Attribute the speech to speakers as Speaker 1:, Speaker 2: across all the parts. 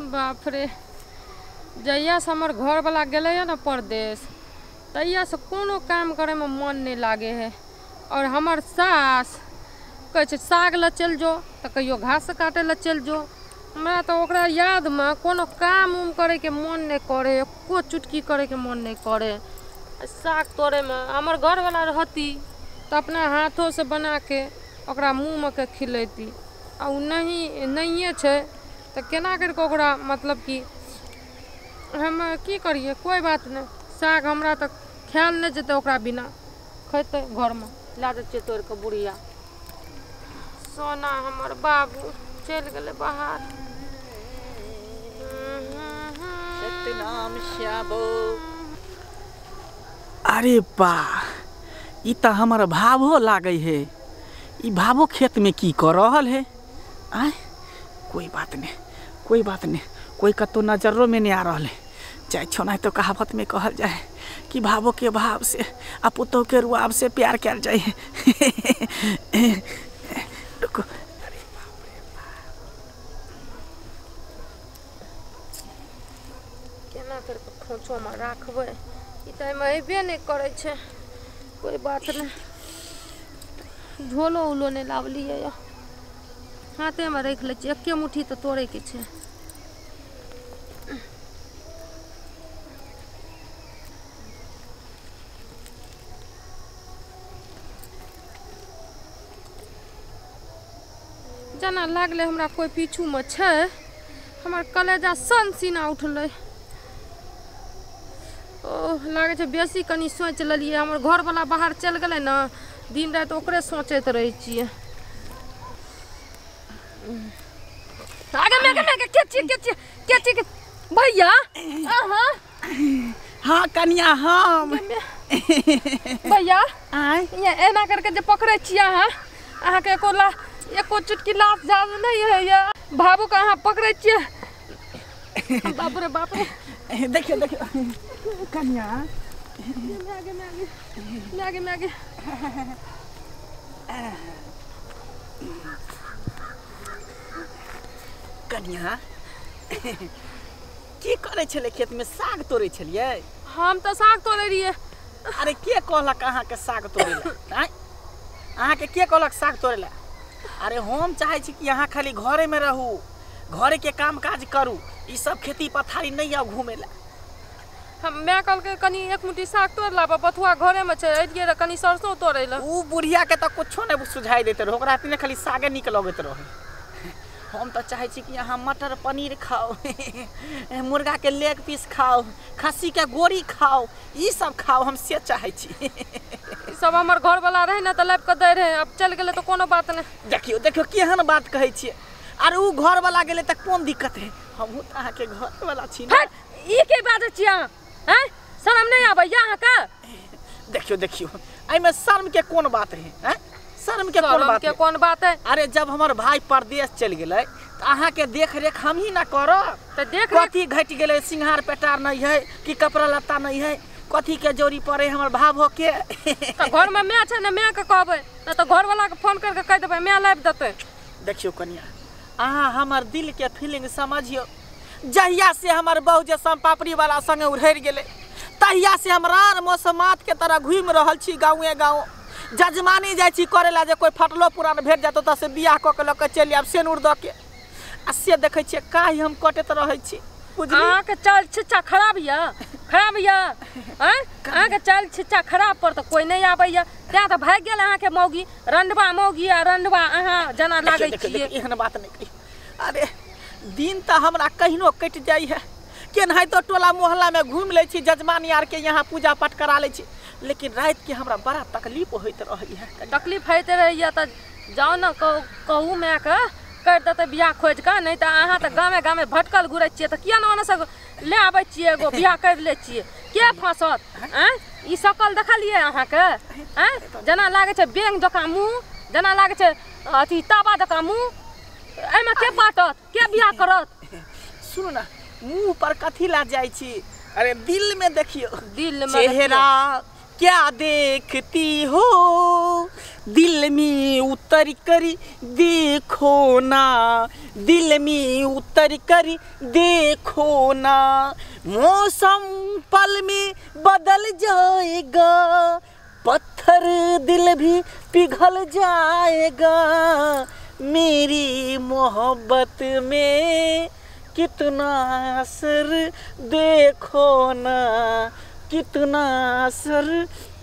Speaker 1: बाप रे, जहियासँ हमर घरवला गेलैए ने परदेश तहियासँ कोनो काम करैमे मन नहि लागै है। आओर हमर सास कहै छै साग लए चलि जो तऽ कहियो घास काटै लए चलि जो। हमरा तऽ ओकरा यादमे कोनो काम उम करैके मन नहि करै, एको चुटकी करैके मन नहि करै। साग तोड़ैमे हमर घरवला रहती तऽ अपना हाथोसँ बनाके ओकरा मुँहमे के खिलैती, आ ओ नहि नहिए छै तऽ केना करि कऽ ओकरा मतलब कि हम की करियै। कोइ बात नहि, साग हमरा तऽ खायल नहि जेतै ओकरा बिना, खैतै घरमे लए जाइ छियै तोड़ि कऽ। बुढ़िया सोना हमर बाबू चलि गेलै बाहर।
Speaker 2: सतनाम श्यामो। अरे बा, ई तऽ हमर भावो लागै है। ई भावो खेत में की कर रहल है? आय कोई बात नहीं, कोई बात नहीं, कोई कतौ नजरों में नहीं आ रहल है। चाहे छो नहीं तो कहावत में कहल जाए कि भावो के भाव से आ पुतोह के रुआब से प्यार कयल जाए है। रुको,
Speaker 1: केना करि कऽ खोँचोमे राखबै, ई तऽ एहिमे अयबे नहि करै छै। कोइ बात नहि, झोलो उलो नहि लाबलियै यऽ, हाथेमे राखि लै छियै। एके मुट्ठी तऽ तोड़ैके छै। जेना लागलै हमरा कोइ पीछूमे छै, हमर कलेजा सन सीना उठलै। ओह, लागै छै बेसी कनि सोचि लेलियै। हमर घरवला बाहर चलि गेलै ने, दिन राति ओकरे सोचैत रहै छियै। आगे मे के छियै के छियै के छियै भैया? अहाँ?
Speaker 2: हाँ कनिया, हम
Speaker 1: भैया।
Speaker 2: आय
Speaker 1: एना करके जे पकड़ै छियै अहाँ, अहाँके एको ला एको चुटकी लाज जाज नहि होइए? भाबूके अहाँ पकड़ै छियै, बाप रे बाप रे।
Speaker 2: देखियौ देखियौ कनिया,
Speaker 1: आगे आगे आगे आगे।
Speaker 2: कनिया की करै छलै खेत में? साग तोड़ै छलियै?
Speaker 1: हम तऽ साग तोड़ै रहियै।
Speaker 2: अरे के कहलक अहाँके साग तोड़ै लए? आँय, अहाँके के कहलक साग तोड़ै लए? अरे हम चाहै छी कि अहाँ खाली घरेमे रहू, घरेके काम काज करू, ई सब खेती पथारी नहि आउ घूमे लए।
Speaker 1: हम माय कहलकै कनि एक मुट्ठी साग तोड़ि लाबऽ, बथुआ घरेमे छै, अयलियै रहए कनि सरसों तोड़ै लए।
Speaker 2: ओ बुढ़िया के तऽ कुछो नहि सुझाइ दैत रहै, ओकरा अपने खाली सागे नीक लगैत रहै। हम तऽ चाहै छी कि अहाँ मटर पनीर खाउ, मुर्गा के लेग पीस खाउ, खस्सी के गोरी खाउ, ई सब खाउ, हम से चाहै छी।
Speaker 1: ई सब हमर घरवला रहै ने तऽ लाबि कऽ दै रहै, आब चलि गेलै तऽ कोनो बात नहि।
Speaker 2: देखियौ देखियौ केहन बात कहै छियै। अरे ओ घरवला गेलै तऽ कोन दिक्कत है, हमहूँ तऽ अहाँके घरवला छी ने।
Speaker 1: हट, ई के बाजै छियै अहाँ? आँय, शरम नहि आबैया अहाँके?
Speaker 2: देखियौ देखियौ, एहिमे शर्म के कोन बात है? आँय, शर्म के कोन
Speaker 1: शरम
Speaker 2: बात
Speaker 1: के
Speaker 2: है?
Speaker 1: कोन बात है?
Speaker 2: अरे जब हमर भाई परदेश चलि गेलै तऽ अहाँके देख रेख हमही ना करब।
Speaker 1: तऽ देख रेख
Speaker 2: कथी घटि गेलै? सिंघार पेटार नहीं है कि कपड़ा लत्ता नहीं है, कथी के जोड़ी पड़े हमर भाभो के?
Speaker 1: तऽ घरमे माय छै ने, मायके कहबै, नहि तऽ घरवलाके फोन करि कऽ कहि देबै, माय लाबि देतै।
Speaker 2: देखियौ कनिया, अहाँ हमर दिल के फीलिंग समझियौ। जहिया से हमर बहू जे सोनपापड़ी वाला संगे उड़ि गेलै तहिया से हम रान मौसमात के तरह घूमि रहल छी गाँवे गाँव। जजमानी जाइ छी करै लए, जे कोइ फटलो पुरान भेट जायत ओतऽ से बियाह कऽ के लऽ के चलि आयब सेनुर दऽ के, आ से देखै छियै काहि हम कटैत रहै छी। बुझलियै?
Speaker 1: अहाँके चाल छिच्चा खराब यऽ, खराब यऽ। आँय, अहाँके चाल छिच्चा खराब पर तऽ कोइ नहि आबैया, तेँ तऽ भागि गेल अहाँके मौगी, रंडवा मौगी आ रंडवा अहाँ जेना लागै
Speaker 2: देखियौ
Speaker 1: छियै।
Speaker 2: देखियौ, एहन बात नहि कहियौ। अरे दिन तऽ हमरा कहिनो कटि जाइ है, केनाहितो टोला मोहल्ला में घूमि लै छी, जजमानी आरके यहाँ पूजा पाठ करा लै छी, लेकिन राति के हमरा बड़ा तकलीफ होइत रहै है।
Speaker 1: तकलीफ होइत रहैया तऽ जाउ ने कहू मायके करि देतै बियाह खोजि कऽ, नहि तऽ अहाँ तऽ गामे गामे भटकल घुरै छियै, तऽ किया ने ओन्ने से ले आबै छियै, एगो बियाह करि लै छियै, के फँसत? आँय, ई शकल देखलियै अहाँके? आँय, जेना लागै छै बेंग जकाँ मुँह, जेना लागै छै अथी तावा जकाँ मुँह, एहिमे के बाँटत, के बियाह करत?
Speaker 2: सुनू ने, मुँह पर कथी ला जाइ छी, अरे दिल में देखियौ।
Speaker 1: दिल में
Speaker 2: चेहरा क्या देखती हो, दिल में उतर कर देखो ना, दिल में उतर कर देखो ना, मौसम पल में बदल जाएगा, पत्थर दिल भी पिघल जाएगा, मेरी मोहब्बत में कितना असर देखो ना, कितना असर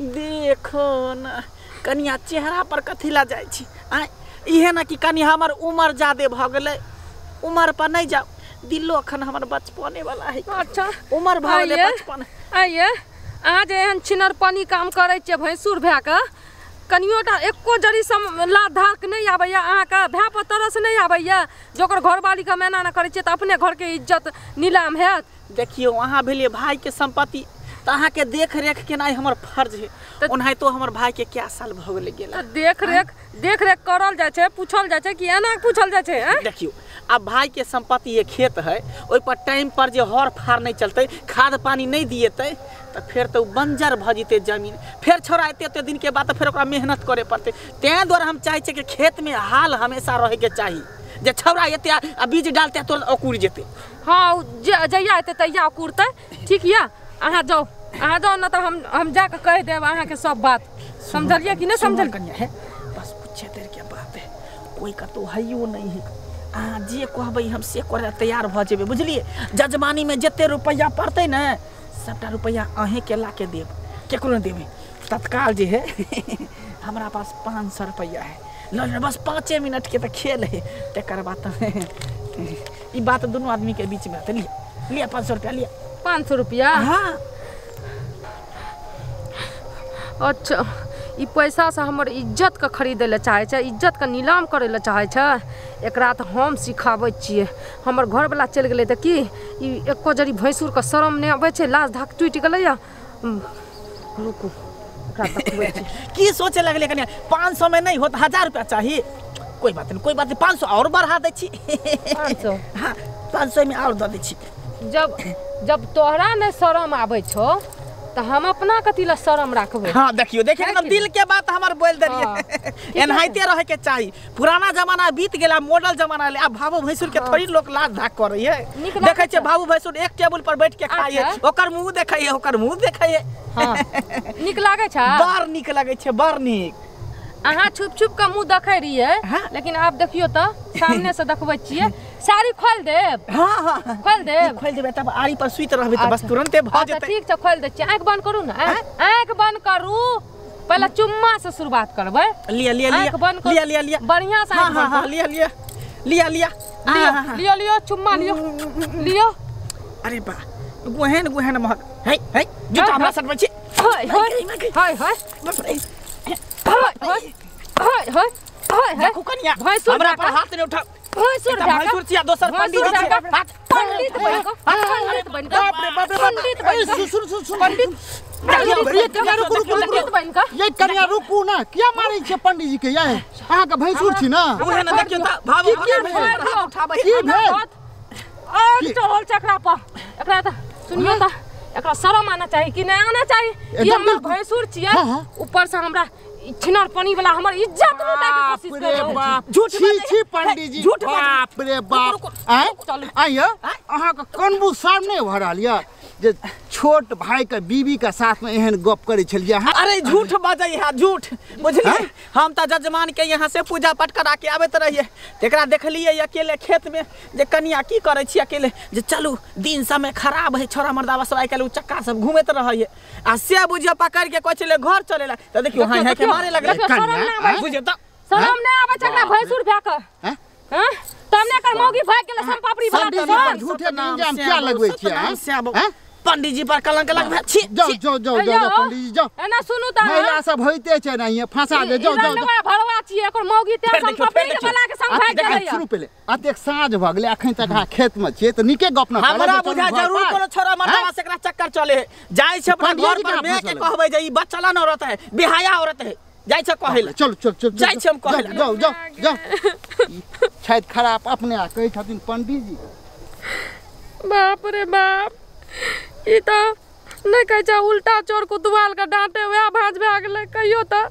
Speaker 2: देखो ना। कनिया चेहरा पर कथी ला जाइ छी आँय, इहे ना कि कनि हमर उमर जादे भऽ गेलै, उमर पर नहीं जाओ, दिलो अखन हमर बचपने वाला है।
Speaker 1: अच्छा
Speaker 2: उमर भऽ गेलै बचपन।
Speaker 1: आइए अहाँ जे एहन छिनरपनी काम करै छियै भैंसुर भए कऽ, कनियोटा एको जरी लात धाक नहि आबैया अहाँके, भाय पर तरस नहि आबैया जे ओकर घरवालीके हम एना करै छियै तऽ अपने घरके इज्जत नीलाम हैत।
Speaker 2: देखियौ अहाँ भेलियै भाईके सम्पत्ति, तऽ अहाँके देख रेख केनाइ हमर फर्ज है। ओनाहितो हमर भाईके कए साल भऽ गेलै गेला,
Speaker 1: देख रेख करल जाइ छै, पूछल जाइ छै कि एना पूछल जाइ छै।
Speaker 2: देखियौ आब भाईके सम्पत्ति ये खेत है, ओहि पर टाइम पर जे हर फार नहीं चलतै, खाद पानी नहीं दिएतै तऽ फेर तऽ बंजर भऽ जेतै जमीन, फेर छोड़ा एते एते दिन के बाद तऽ फेर ओकरा मेहनत करे पड़तै। ताहि दुआरे हम चाहै छियै कि खेतमे हाल हमेशा रहैके चाही, जे छौड़ा एते आ बीज डालतै तुरंत अकुर जेतै।
Speaker 1: हाँ जहिया एतै तहिया अकुरतै। ठीक यऽ अहाँ जाउ, अहाँ जाउ न तऽ हम जाकऽ कहि देब अहाँके सब बात, समझलियै कि नहि समझल?
Speaker 2: कनिया है बस कुछ देर के बात है, कोई कतौ हैयो नहीं है, अहाँ जे कहबै हम से करे तैयार भऽ जेबै, बुझलियै? जजमानीमे जते रुपैआ पड़तै ने सबटा रुपैआ अहेँके ला के देब, केकरो नहि देबै। तत्काल जे है हमरा पास 500 रुपैआ है, लऽ बस 5 मिनट के तऽ खेल है, तकर बाद ई बात दुनू आदमी के बीच में रहतै। लिअ लिअ 500 रुपया लिअ।
Speaker 1: 500 रुपया?
Speaker 2: हाँ।
Speaker 1: अच्छा ई पैसासँ हमर इज्जतके खरीदै लए चाहै छै, इज्जतके नीलाम करै लए चाहै छै, एकरा तऽ हम सिखाबै छियै। हमर घरवला चलि गेलै तऽ की ई एको जरी भैंसुरके शरम नहि अबै छै, लाज धाक टूटि गेलैया। रुकू एकरा देखबै छी।
Speaker 2: की सोचे लगलै कनिया, 500 में नहीं होत 1000 रुपया चाही? कोई बात नहीं, कोई बात नहीं, 500 और बढ़ा दै छी।
Speaker 1: 500?
Speaker 2: हाँ 500 में और दऽ दै छी।
Speaker 1: जब जब तोहरा नहि शरम आबै छौ तऽ हम अपना कथी ला शरम राखबै?
Speaker 2: हाँ देखियो देखियो एकदम दिल के बात हमर बोल देलियै। एनाहिते रहे के चाही, पुराना जमाना बीत गेला, मॉडल जमाना एलै, आब भाबो भैंसुर के थोड़ी लोक लाज धाक करै है। देखै छै भाबो भैंसुर एक टेबुल पर बैठ के खाइ है, ओकर मुंह देखै है, ओकर मुंह देखै है।
Speaker 1: हाँ नीक लागै छै,
Speaker 2: बड़ नीक लागै छै, बड़ नीक।
Speaker 1: अहाँ छुप छुप के मुंह देखै रहियै, लेकिन आब देखियो तऽ सामने से देखबै छियै। साड़ी खोल देब?
Speaker 2: हाँ हाँ
Speaker 1: खोल देब,
Speaker 2: खोल देबै तब आड़ी पर सुति रहबै तऽ बस तुरंते भऽ जेतै।
Speaker 1: ठीक छै खोल दै छियै। आँखि बंद करू ने, आँखि बंद करू, पहिले चुम्मा से शुरुआत करबै।
Speaker 2: लिअ लिअ लिअ लिअ लिअ लिअ
Speaker 1: बढ़िया से।
Speaker 2: हाँ हाँ लिअ लिअ लिअ लिअ
Speaker 1: लिअ लिअ चुम्मा लिअ लिअ।
Speaker 2: अरे बा गुहेन गुहेन महक है है, जूता हमरा सटबै छी।
Speaker 1: हाय हाय हाय हाय हाय हाय हाय हाय।
Speaker 2: देखू कनिया हमरा पर हाथ नहि उठाउ। भैंसुर छियै दोसर पंडित छियै,
Speaker 1: पंडित बनि कऽ, पंडित बनि कऽ,
Speaker 3: बाप रे बाप रे,
Speaker 1: पंडित बनि कऽ।
Speaker 3: सुन सुन सुन
Speaker 1: पंडित
Speaker 3: पंडित
Speaker 1: बनि कऽ।
Speaker 3: ये कनिया रुकू ना, किया मारै छियै पंडित जी के? ये अहाँ के भैंसुर छी ना?
Speaker 2: उहे ने देखियौ तऽ भाबो हाथ उठाबै
Speaker 3: की भेल?
Speaker 1: आग चढ़ल छै एकरा पर। एकरा तऽ सुनियौ तऽ एकरा शरम आना चाही कि नहि आना चाही? ई हमर भैंसुर छियै, ऊपर से हमरा छिनरपनी वाला हमर इज्जत लूटै के कोशिश कर रहल छै।
Speaker 3: झूठ छी छी पंडित जी, बाप रे बाप। आँय अहाँ के कनबू शर्म नहि भऽ रहल यऽ जे छोट भाई के बीवी के साथ में एहन गप करै छलियै अहाँ?
Speaker 2: अरे झूठ बजै है झूठ, बुझलियै? हम तऽ जजमान के यहाँ से पूजा पाठ करा के आबैत रहियै, तकरा देखलियै अकेले खेत में जे कनिया की करै छी अकेले, जे चलू दिन समय खराब है, छोरा मर्दावा सब आइ काल्हि उचक्का सब घूमैत रहैये, आ से बुझियौ पकड़ के कहै छलै घर चलै ला, तऽ देखियौ हाय हाय के मारे लगलै। बुझियौ तऽ
Speaker 1: शरम नहि आबै छै एकरा भैंसुर भए कऽ? हँ तब ने एकर मौगी भागि गेलै सोनपापड़ी वाला।
Speaker 3: झूठे इल्जाम किया लगबै छियै?
Speaker 2: पंडित जी पर कलंक लगबै छी।
Speaker 3: जाओ जाओ जाओ जाओ पंडित जी जाओ।
Speaker 1: एना सुनू तऽ
Speaker 3: महिला सब होइते छै ने हियाँ फंसा दे। जाओ जाओ
Speaker 1: भरवा छियै एकर मौगी तें सोनपापड़ी वाला के संग भागि गेलै।
Speaker 3: शुरू पहिले अतेक साँझ भऽ गेलै अखन तक अहाँ खेत में छियै तऽ नीके गप न
Speaker 2: हमरा बुझा जरूर कोनो छोरा मर्दावा से एकरा चक्कर चले है। जाइ छै अपना घर पर मैं के कहबै जे ई बच्चा न औरत है, बेहाया औरत है, जाइ छै कहै लए।
Speaker 3: चलू चलू चलू
Speaker 2: जाइ छै हम कहै लए।
Speaker 3: जाओ जाओ जाओ। छथि खराब अपने आ कहै छथिन पंडित जी।
Speaker 1: बाप रे बाप, ई तऽ नहि कहै छै उल्टा चोर कुतवाल के डाँटे वएह भाँज भए गेलै। कहियो तऽ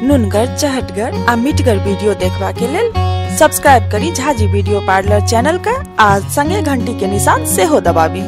Speaker 4: नुनगर, चहटगर आ मिठगर वीडियो देखबा के लेल सब्सक्राइब करी झाजी वीडियो पार्लर चैनल के आ संगे घंटी के निशान सेहो दबाबी।